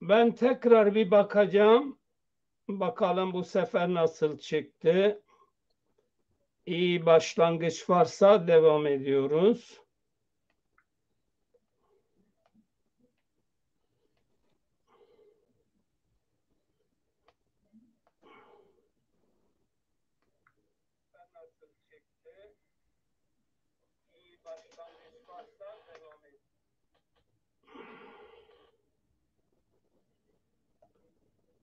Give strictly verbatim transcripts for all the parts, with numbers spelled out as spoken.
Ben tekrar bir bakacağım. Bakalım bu sefer nasıl çıktı. İyi başlangıç varsa devam ediyoruz.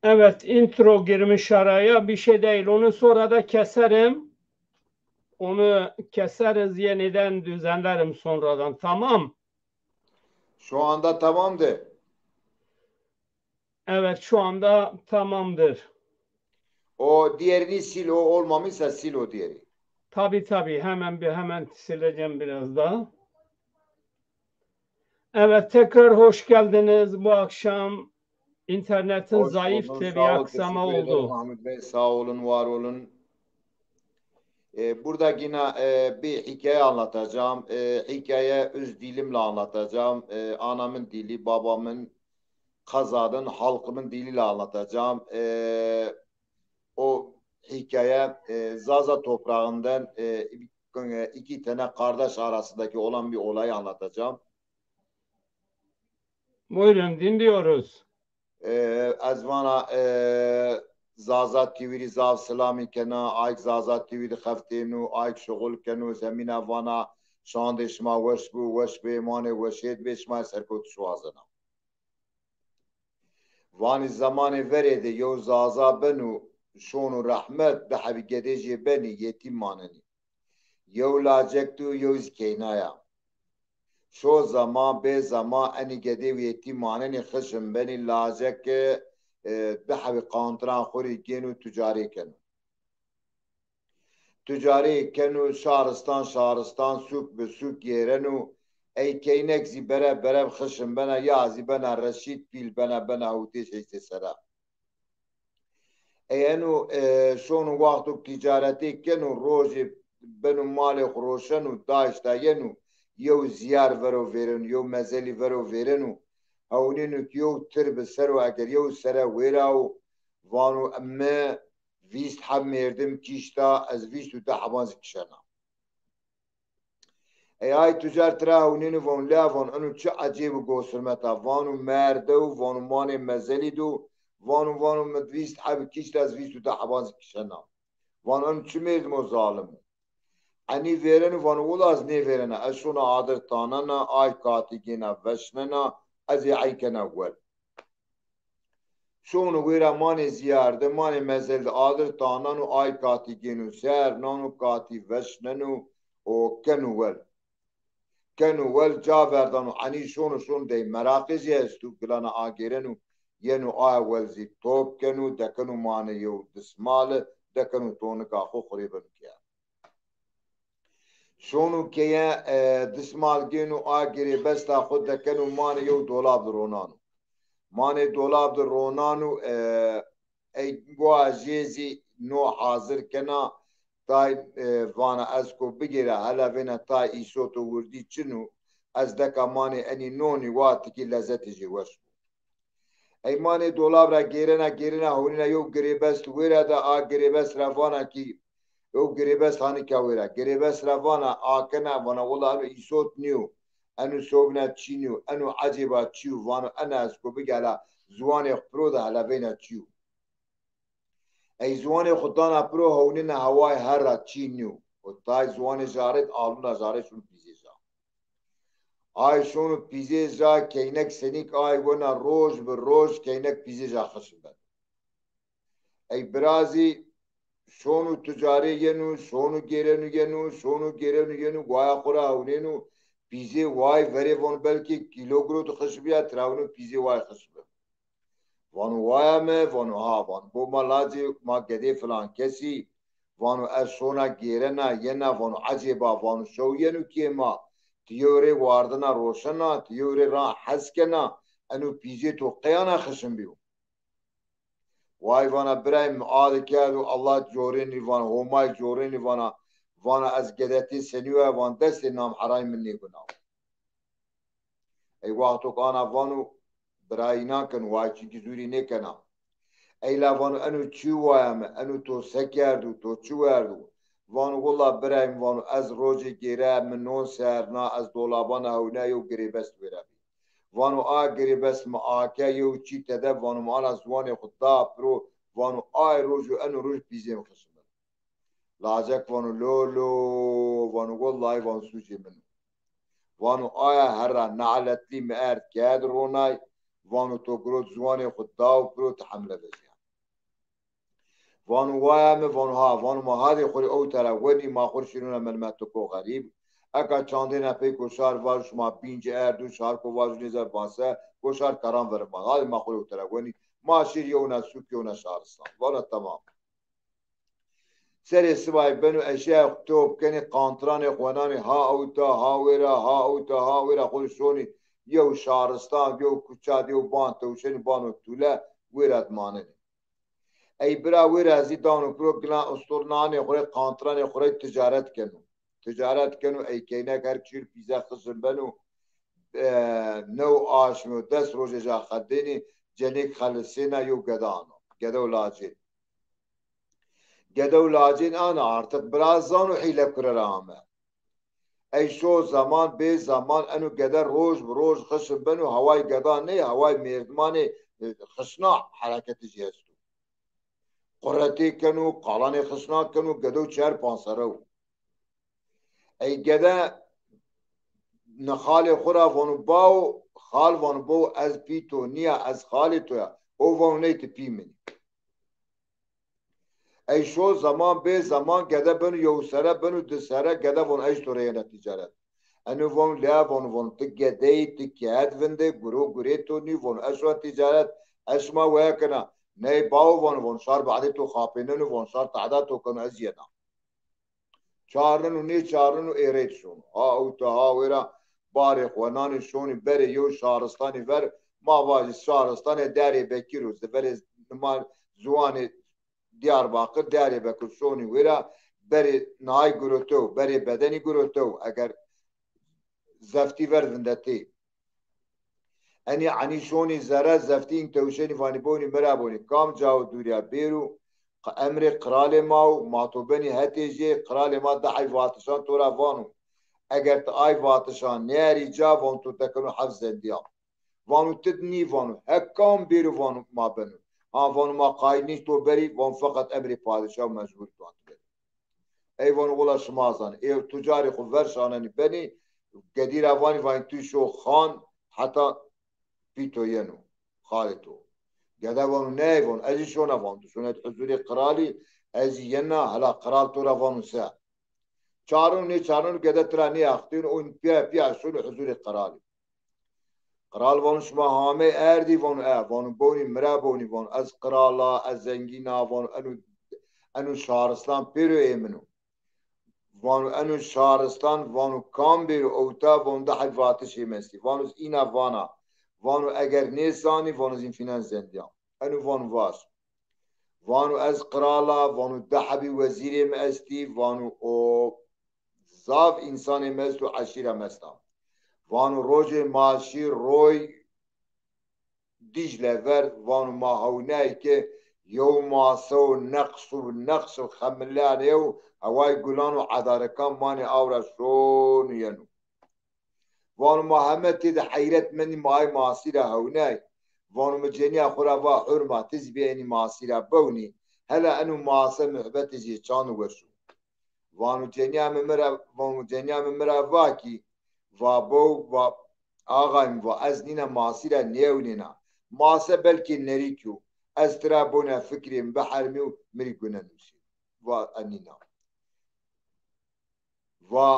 Evet, intro girmiş araya, bir şey değil. Onu sonra da keserim. Onu keseriz, yeniden düzenlerim sonradan. Tamam. Şu anda tamamdır. Evet, şu anda tamamdır. O diğerini sil, o olmamışsa sil o diğeri. Tabii, tabii, hemen bir, hemen sileceğim biraz daha. Evet, tekrar hoş geldiniz. Bu akşam internetin Hoş zayıf bulduk. bir Sağ ol, aksama teşekkür ederim oldu. Mahmut Bey. Sağ olun, var olun. E, burada yine e, bir hikaye anlatacağım. E, hikaye öz dilimle anlatacağım. E, anamın dili, babamın, Kazak'ın, halkımın diliyle anlatacağım. E, o hikaye e, Zaza toprağından e, iki tane kardeş arasındaki olan bir olayı anlatacağım. Buyurun, dinliyoruz. E, ez vana e, Zaza T V rî zaf silamî kena, ayk Zaza T V di xeftênû, ayk şuxul kenû, zemîna vana şandê şima weş bû, weş bê, manê weşêt bê, şima serkewtiş wazena. Vanî zemanê verê de yew Zaza benû, şonû rehmet, di hebî gedê jê benî, yetîm manenî. Yew lacek dû, yew zî keynaya. Şo zema, bê zema, enî gedê û yetîm manenî, xişm benî, lacek e, di hebî qantiran xwu rê gênû, tucarê kenû. Tucarê kenû, şaristan şaristan, sûk bi sûk gêrenû, ey keynek zî berev berev xişm bena, ya zî bena reşîd, pîl bena, bena hûtê şeysê sera. Ey eno e, şono wexto tîcaretê keno, rojê beno malê xwu roşeno, daşta yeno, yew zîyar vero vêreno, yew mezelî vero vêreno, hewnêno ki yew tir bi ser o, eger yew sere wêra o, vano mi vîst heb mêrdim kişta, ez vîst û di heban zî kişena. Ey ay tucar tira hewnênû, vano lea, vano eno çi ecêb û gosirmet a, vano merdew, vano manê mezelî do, vano, vano mi vîst heb kişt, ez vîst û di heban zî kişena. Vano eno çi mêrdim o zalim o. Enî vêreno, vano wila ez nêvêrena, ez şona adir tanena, ay katî gêna veşnena, ez ê ey kena wel. Şono wêra manê zîyar de, manê mezel de adir taneno, ay katî gêno ser, nano katî veşneno û keno wel. Keno wel, ca verdano, enî şono, şono dey meraqê zî esto, gilana agêreno, yeno aya wel zî top keno, dekeno manê yew dismali, dekeno tonika xwu, xwu rê beno keye. Şono keye, e, dismal gêno, a girêbesta xwu dekeno manê yew dolab di ronano. Manê dolab di ronano, e, ey goa jê zî no hazir kena, tay, e, vana ez ko bigêra, hela vêna tay îsoto wirdî çin o, ez deka manê enî nonî, wa tikî lezetê jê weş bo. Ey manê dolab ra gêrena, gêrena, honîna yew girêbest wêra de, a girêbest ra vana ki, yew girêbest hanî ka wêra. Girêbest ra vana, a kena, vana wila eno îsot nîyo. Eno sewbîna çî nîyo. Eno ecêba çî yo? Vano ena ez ko bigela ziwanê xwu piro de, hela veyna çî yo. Ey ziwanê xwu dana piro, hewnêna hewayê her ra, çî nîyo. O tay ziwanê jarêt, alûna jarê şûn pîzê ja. Ay şono pîzê ja, keynek senîk ay wena, roj bi roj keynek pîzê ja xişm beno. Ey bira zî şono tucarê yeno, şono gêreno yeno, şono gêreno yeno, waya xwu ra hewnêno, pîzê way verê, vano belkî kîlo girot xişm bîya, tira weno pîzê way xişm beno. Vano waya mi? Vano ha. Vano bo ma lacê ma gedê filan kesî. Vano ez şona gêrena, yena, vano ecêba, vano şew yeno kê ma, ti yew rê wardina roşena, ti yew rê ra hes kena, eno pîzê to qeyana xişm bîyo? Way vana birayê mi, a de kerdo, Allah corênî vana, Homay corênî vana, vana ez gedetê senî we, van destê nam heray mi nêguna. Ey wexto ke ana vano, birayî înan keno, way çîkî zûrî nêkena. Ey la vano eno çi waya mi, eno to se kerdo, to çi werdo? Vano willa birayê mi, vano ez rojê gêre mi non ser na, ez dolabana hewna yew girêbest wêra bî. Vano a girêbest mi ake yew çî tede, vano mi ana ziwanê xwu da piro, vano ay rojo eno roj pîzê mi xişin. Lacek vano lo lo, vano wellay, vano sûcê min o. Vano aya herra naletlî mi erd kerd ronay, vano to girot ziwanê xwu daw piro, ti hemle vejîya. Vano waya mi, vano ha, vano ma hadê xwu rê ewta ra wenî, ma xwu rê şîrûna melmetiko xerîb. Eka çandêna pey ko şar vajo şima bînc erdo, şar ko vajo nêza vase, ko şar karan verin ma. Hadê ma xwu rê ewta ra wenî, ma şîr yewna sûk, yewna şaristan. Vana temam. Serê sibayî beno eşya top kenê, qantranê xwenanê ha ewta, ha wêra, ha ewta, ha wêra, xo şonî yew şaristan, yew kuçad, yew ban tewşenî bano tûle, wêra di manenê. Ey bira wêra zî dano piro, gilan ustor nanê xo rê, qantranê xo rê ticaret keno. Ticaret keno, ey keynek her çîr pîze xişin beno, e, new aşmî û des rojê ca xedênî, cenêk xelisêna yew geda ano. Gede û lacên. Gede û lacên ana artık bira zano hîle kure ra ame. Ey şo zaman bê zaman eno gede roj bi roj xişin beno, haway geda ney, haway mêrdimanê, e, xişna hereketî jî esto. Quretê keno, qalanê xişna keno, gedo çer panc serre o. Ey gede nixalê xwu ra vano bawo, xal vano bawo ez pî to nîya, ez xalê to ya. O vano ney ti pî min î. Ey şo zaman bê zaman gede beno yew serre, beno di serre, gede vano ez to rê yena tîcaret. Eno vano lea, vano, vano ti gedeyî, ti keyet vindê, guro gurê to nî, vano ez şona tîcaret, ez şima weya kena. Ney bawo, vano, vano şar badê to xapêneno, vano şar tehda to keno, ez yena. Çarneno, nêçarneno, ê reyt şono. Ha ewta ha wêra barê xwenanê şonî berê yew şaristanî ver, ma vajî şaristanê Derê Bekir o, ziverê nima ziwanê Diyarbakir, Derê Bekir şonî wêra berê nahayî girotew, berê bedenî girotew, eger zeftî ver vindetê. Enî enî şonî zere zeftî în tewşenî vanî bonî mi ra bonî. Kam cao dûrîya bêro, qi-, emrê qiralê ma o, ma to benî hetê jê, qiralê ma dehey vatişan to ra vano. Eger ti ay vatişan nêerî ca, vano to dekeno heft zendîyan. Vano ti di nî vano, hek kam bêro vano ma beno. Ha vano ma qayîl nî to berî, vano feqet emrê padîşah û mecbur to ti berî. Ey vano wila şima zanî. Ê tucarê xwu ver şanenî benî, gedî ra vanî, vanî tu şo xan, heta pî to yeno, xalê to. Gede vano ney, vano ez zî şona, vano tu şona huzurê qiralî, ez zî yena, hela qiral to ra vano se. Çarneno nêçarneno gede tira nêaxtêno, o pîya pîya şono huzurê qiralî. Qiral vano şima hamey erdî, vano e, vano bonî mi ra bonî, vano ez qiral a, ez zengîn a, vano eno, eno şaristan pêro ê min o. Vano eno şaristan, vano kam bêro ewta, vano dehey vatişê mi estî. Vano îna vana. Vano eger nêsanî, vano zîn fînan zendîyan. Eno vano vaj. Vano ez qiral a, vano di hebî wezîrê mi estî, vano o zaf însanê mi esto, eşîra mi esta. Vano rojê ma şî roy Dîcle ver, vano ma hewnay ke yew mase û neqs û neqs û xemilanê û heway gulan û edarikan manê aw ra şono yeno. Vano ma heme têde heyret mendî, ma ay masî ra hewnay. Vano mi cenîya xwu ra va hurma, ti zî bê enî masî ra bewnî. Hela eno mase muhbetê zî çand weş o. Vano cenîya mi mi ra, vano cenîya mi mi ra va kî, va bew, va axay mi, va ez nîna masî ra nêewnêna. Mase belkî nerîkî yo. Ez tira bona fikrê mi bihermî û mi rê gune nusî. Va ez nîna. Va,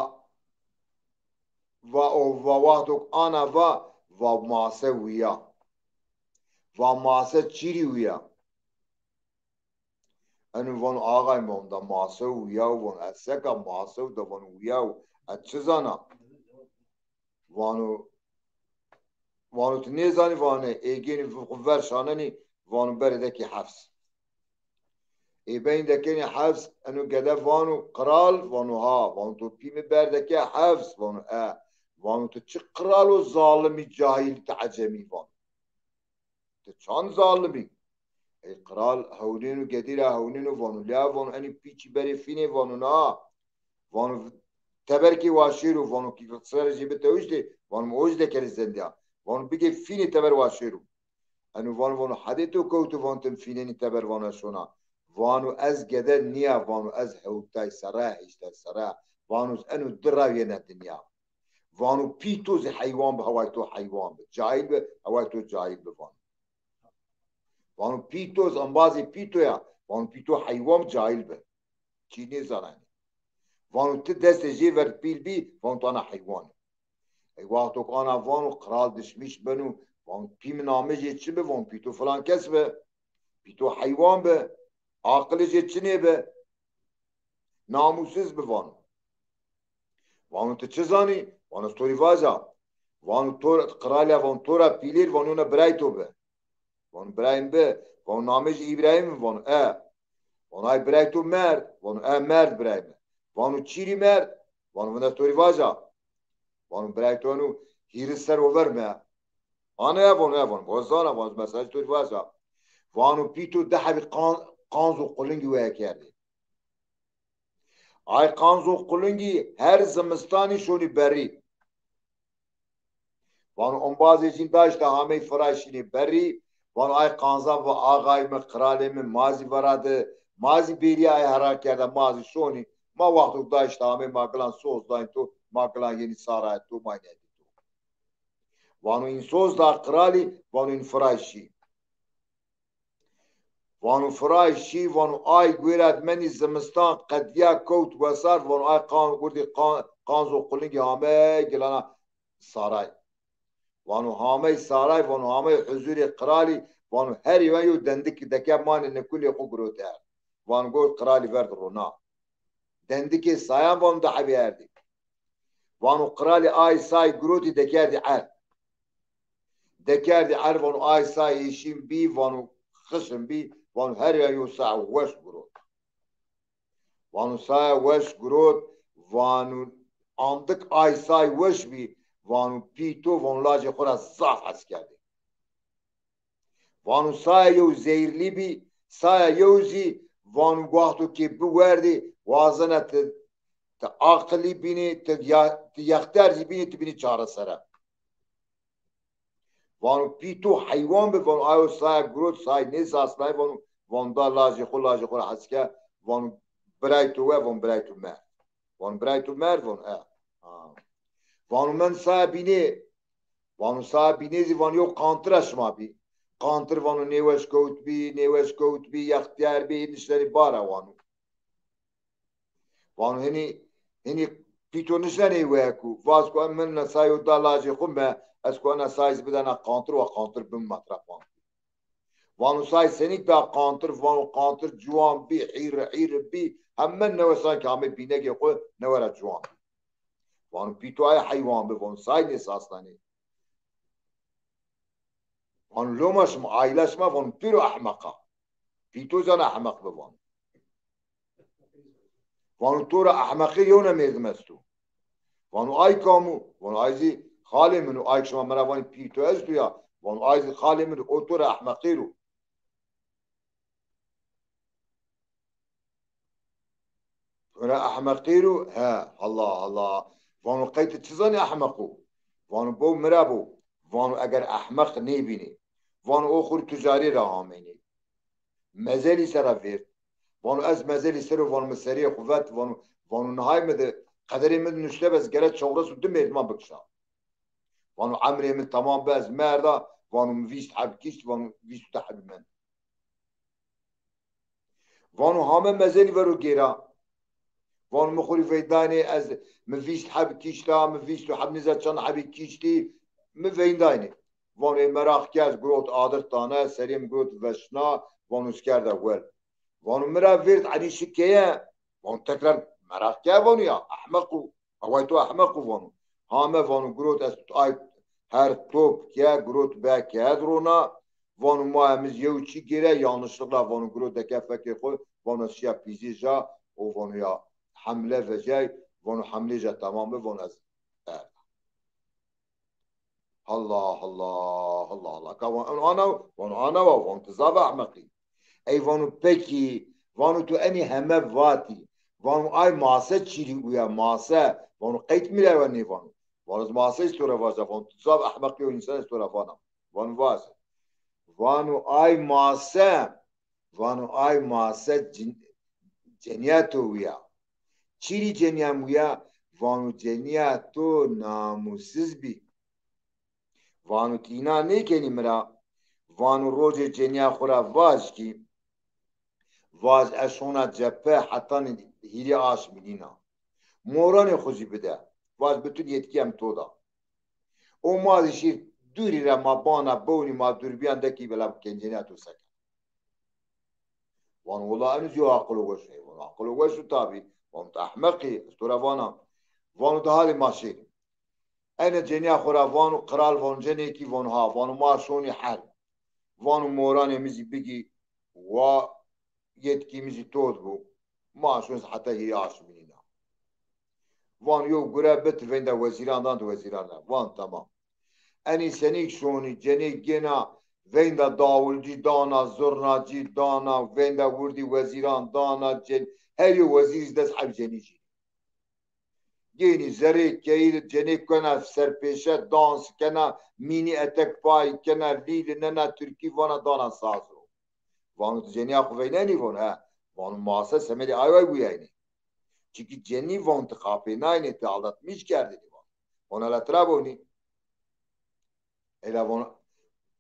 va o, va wexto ana va, va mase wîya. Va mase çîrî wîya. Eno vano axay mi, vano da mase wîya, vano ez seka mase da, vano wîya, ez çi zana? Vano, vano ti nêzanî, vano ê gênî xwu ver şanenî, vano berê de kî hefs. Ê beyn dekenê hefs, eno gede vano, qral? Vano ha. Vano to pî mi berdeke hefs? Vano e. Vano ti çi qral o, zalimî, cahîl, ti ecemî, vano. Ti çand zalimî? Ey qral hewnêno, gedî ra hewnêno, vano lea, vano enî pîçî berê fînê? Vano na. Vano teber kê wa şêro, vano kî serê jê bi tewiştê, vano mi o jî dekerê zendîya. Vano bigê fînê teber wa şêro. Eno vano, vano hedê to kewto, vano tim fînenî teber, vano ez şona. Vano ez gede nîya, vano ez hewtay serre, heştay serre. Vano eno di ra yena dinya. Vano pî to zî heywan bi, heway to heywan bi. Cahîl bi, heway to cahîl bi, vano. Vano pî to zî embazê pî to ya. Vano pî to heywan bi, cahîl bi. Çî nêzanenê. Vano ti destê jê ver pîl bî, vano to ana heywan î. Ey wexto ke ana vano, qral dişmîş beno, vano pî mi namê jê çi bi? Vano pî to filan kes bi. Pî to heywan bi. Aqilê jê çinê bi. Namûsiz bi, vano. Vano ti çi zanî? Vano ez to rê vaja. Vano to ra, qral ya, vano to ra pîlêr, vano yewna birayê to bi. Vano birayê mi bi. Vano namê jê Îbrahîm bi? Vano e. Vano ay birayê to merd? Vano e, merd birayê mi. Vano çîrî merd? Vano vinde ez to rê vaja. Vano birayê to eno hîris serr over mi. Ana ya? Vano e. Vano bo zana, vano ez mesela to rê vaja. Vano pî to di hebî qan-, qanz û qulingî weye kerdê. Ay qanz û qulingî her zimistanî şonî berrî. Vano embazê jîn daşta hamey firay şînê berrî. Vano ay qanzan va axayê mi, qralê mi, ma zî vera di, ma zî bêrîya ay hera kerda, ma zî şonî. Ma wexto ke daşta hamey ma gilan soz dayn to, ma gilan yenî sarayê to, ma nêdî to. Vano în soz da qralî, vano în firay şî. Vano firay şî, vano ay guêra di mendî zimistan qedîya kewt wesar, vano ay qan-, wirdî qan-, qanz û qulingî hamey gilana saray. Vano hamey saray, vano hamey huzurê qralî, vano her yewen yew dendik deke manê nikulê xwu girot erd. Vano got qralî ver di rona. Dendikê sayan vano di hebî erdî. Vano qralî ay say girotî dekerdî erd. Dekerdî erd, vano ay say êşîn bî, vano xişin bî, vano her ya yew say weş girot. Vano saya weş girot, vano andik ay say weş bî, vano pî to, vano lajê xwu ra zaf hes kerdê. Vano saya yew zehîrlî bî, saya yew zî vano wexto ke biwerdê, wazena ti, ti aqilî bînî, ti ya-, ti yextiyar zî bînî, ti bînî çaresere. Vano pî to heywan bi, vano ayo saya girot, say nêsasnay, vano, vano da lajê xwu, lajê xwu ra hes ke, vano birayê to we, vano birayê to merd. Vano birayê to merd? Vano e. Ha. Vano mend saya bînê. Vano saya bînê zî, vano yew qantir a şima bî. Qantir vano nêweş kewt bî, nêweş kewt bî, yextiyar bî, niştenî bara, vano. Vano hinî, hinî pî to niştenê weye ku. Vaz ku min na sayo da lajê xwu me, ez ku ena say zî bidena qantir, wa qantir bin metre pan. Vano say senîk da qantir? Vano qantir ciwan bî, hîr hîr bî, heme newe sanki hame bînegê xwu newe ra ciwan bî. Vano pî to ay heywan bi, vano say nêsasnanê. Vano loma şima, aîla şima, vano pêro ehmeq a. Pî to zana ehmeq bi, vano. Vano to ra ehmeqê yewna merdim esto. Vano ay kam o? Vano ay zî xalê min o. Ay ke şima mi ra vanî pî to esto ya, vano ay zî xalê min o, o to ra ehmeqêr o. To ra ehmeqêr o? He, Allah Allah. Vano qey ti çi zanî ehmeq o? Vano bo mi ra bo. Vano eger ehmeq nêbînê, vano o xwu rê tu carî ra ameynê. Mezelî ser ra vêrd. Vano ez mezelî ser o, vano mi serê xwu vet, vano, vano nihay mi de, qederê mi de nuşte bi ez gere çewres û di merdiman bikişa. Vano emrê mi temam bi, ez merda, vano mi vîst heb kişt, vano vîst û di hebî mend. Vano hame mezelî vero gêra. Vano mi xwu rê veydaynê, ez, mi vîst heb kişta, mi vîst û heb, nêza çend hebî kiştî, mi veydaynê. Vano ê meraq kerd, girot adir tane, serê mi girot veşna, vano ez kerda wel. Vano mi ra vêrd, enî şi keye? Vano tekrar meraq kerd, vano ya ehmeq o. Away to ehmeq o, vano. Hame, vano girot ez ay her top ke girot be kerd rona, Vano ma emiz yew çi gêre, yanlışlıkla vano giro deke fekê xo, vano şiya pîzê ja, o vano ya hemle vecey, vano hemlê ja tamam bi, vano ez erda. Allah Allah, Allah Allah. Ka vano ana, vano ana wa, vano ti zaf ehmeqî. Ey vano pekî, vano tu enî heme vatî. Vano ay mase çîrî uya, mase. Vano qeyt mi ra wa nêvano. Vano ez mase ez to ra vaja, vano tu zaf ehmeqî yo însan ez to ra vana. Vano vaje. Vano ay mase, vano ay mase cin-, cenîya to uya. Çîrî cenîya mi uya? Vano cenîya to namusiz bî. Vano ti îna nêkenî mi ra? Vano rojê cenîya xo ra vaj kî, vaj ez şona cephe hetanî hîrê aşmî nîna. Moranê xo jî bide. Vaj bütün yetkîya mi to da. O ma zî şîr dûrî ra ma bana bewnî ma durbîyan dekî bela kencênîya to seke. Vano wela eno zî yo aqilo weş o. Vano aqilo weş o tabî. Vano ti ehmeq î, ez to ra vana. Vano de halê ma şêrî. Ene cenîya xo ra vano, qral vano cenêkî, vano ha, vano ma şonî her. Vano moranê mi zî bigî, wa yetkî mi zî tod bû. Ma şon heta hîrê aşmî nîna. Van yew gure bi ti veyndê wezîran dan, ti wezîran ra. Van tamam. Enî senîk şonî, cenêk gêna, veyndê dawulcî dana, zurnacî dana, veyndê wirdî wezîran dana, cen-, her yew wezîr zî des heb cenî jî. Gênî zerê keyî cenêk kena serpêşe, dans kena, mînî etek pay kena, lîlî nena, tirkî vana, dana saz ro. Vano ti cenîya xo veynenî? Vano he. Vano mase semedê ay way bûyaynî. Çimkî cenî vano ti qapênaynî, ti aldatmîş kerdinî vano. Vano ela tira bonî. Ela vano,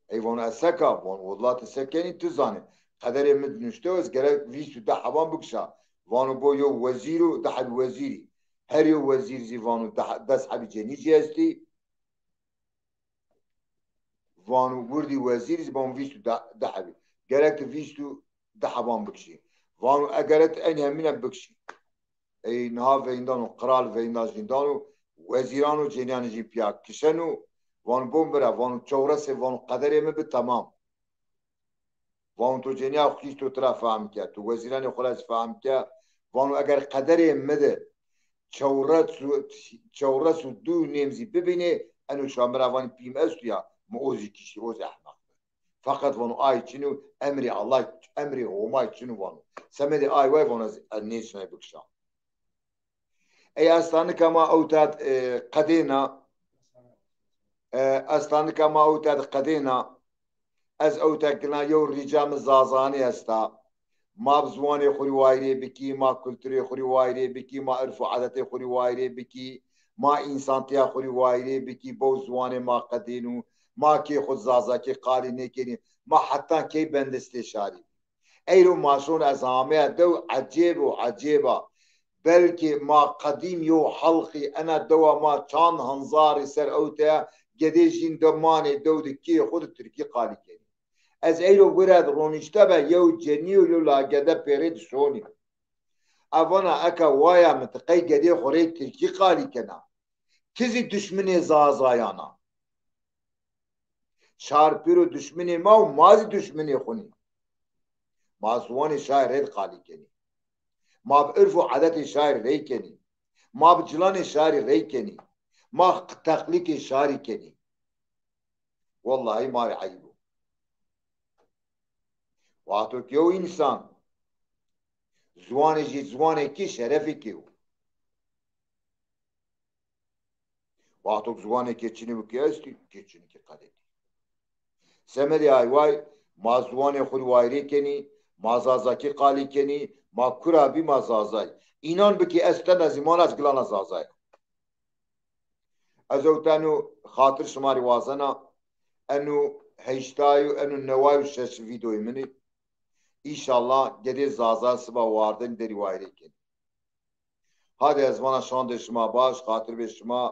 ey vano ez seka? Vano wela ti sekenî ti zanî. Qederê mi nuşte, ez gerek vîst û di heban bikişa. Vano bo yew wezîr û di heb wezîrî. Her yew wezîr zî vano di he-, des hebî cenî zî estî. Vano wirdî wezîrî zî vano vîst û di hebî. Gerek ti vîst û di heban bikişî. Vano eger ti enî hemîne bikişî. Ey niha veyndano, qral veynda jîndano, wezîrano cenîyanê jî pîya kişeno, vano bo mi bira, vano çewresê, vano qederê mi bi temam. Vano to cenîya xo kî to tira fehm ke, to wezîranê xo ra zî fehm ke. Vano eger qederê mi de çewres û, çewres û du nêm zî bibînê, eno şa mi ra vanî pî mi esto ya, mi o zî kişî, o zî ehmeq bi. Feqet vano ay çin o, emrê Allah, emrê Homay çin o vano. Semedê ay way vano ez, ez nêşinay bikişa. Ey esta nika ma ewta de, e, qedêna, e, esta nika ma ewta de qedêna, ez ewta gina yew rîca mi zazanî esta. Ma bi ziwanê xo rî wayirê bikî, ma kulturê xo rî wayirê bikî, ma irf û edetê xo rî wayirê bikî, ma însantîya xo rî wayirê bikî, bo ziwanê ma qedêno, ma kê xo zazakî qalî nêkenî, ma heta key bendestê şarî. Eyro ma şon ez ameya dew, ecêb o, ecêba. Belkî ma qedîm yew halqî ena dewa ma çand henzarî ser ewte ya, gedê jîn de manê dew de kê xo de tirkî qalî kenî. Ez eyro wira de ronîşte be, yew cenî û yew lagede pêrê de şonî. Ez vana eka waya mi ti qey gedê xo rê tirkî qalî kena? Ti zî duşminê zazayan a. Şar pêro duşminê ma û ma zî duşminê xo nî. Ma ziwanê şarî rey qalî kenî. Ma bi irf û edetê şarî rey kenî. Ma bi cilanê şarî rey kenî. Ma teqlîtê şarî kenî. Wellahî ma rê eyb o. Wexto ke yew însan ziwanê jê ziwanê kê şerefê kê yo. Wexto ke ziwanê kê çinî bikî estî, kê çinî kî qedetî. Semedê ay way, ma ziwanê xo rî wayirê kenî, ma zazakî qalî kenî, ma kura bî ma zazay. Înan bikî ez tena zî mana ez gilana zazay. Ez ewta eno xatir şima rî wazena, eno heştay û eno neway û şeş vîdeoyê min î. Înşallah gedê zaza siba wardin derî wayirê kenî. Hadi ez vana şandê şima baş, xatir bê şima.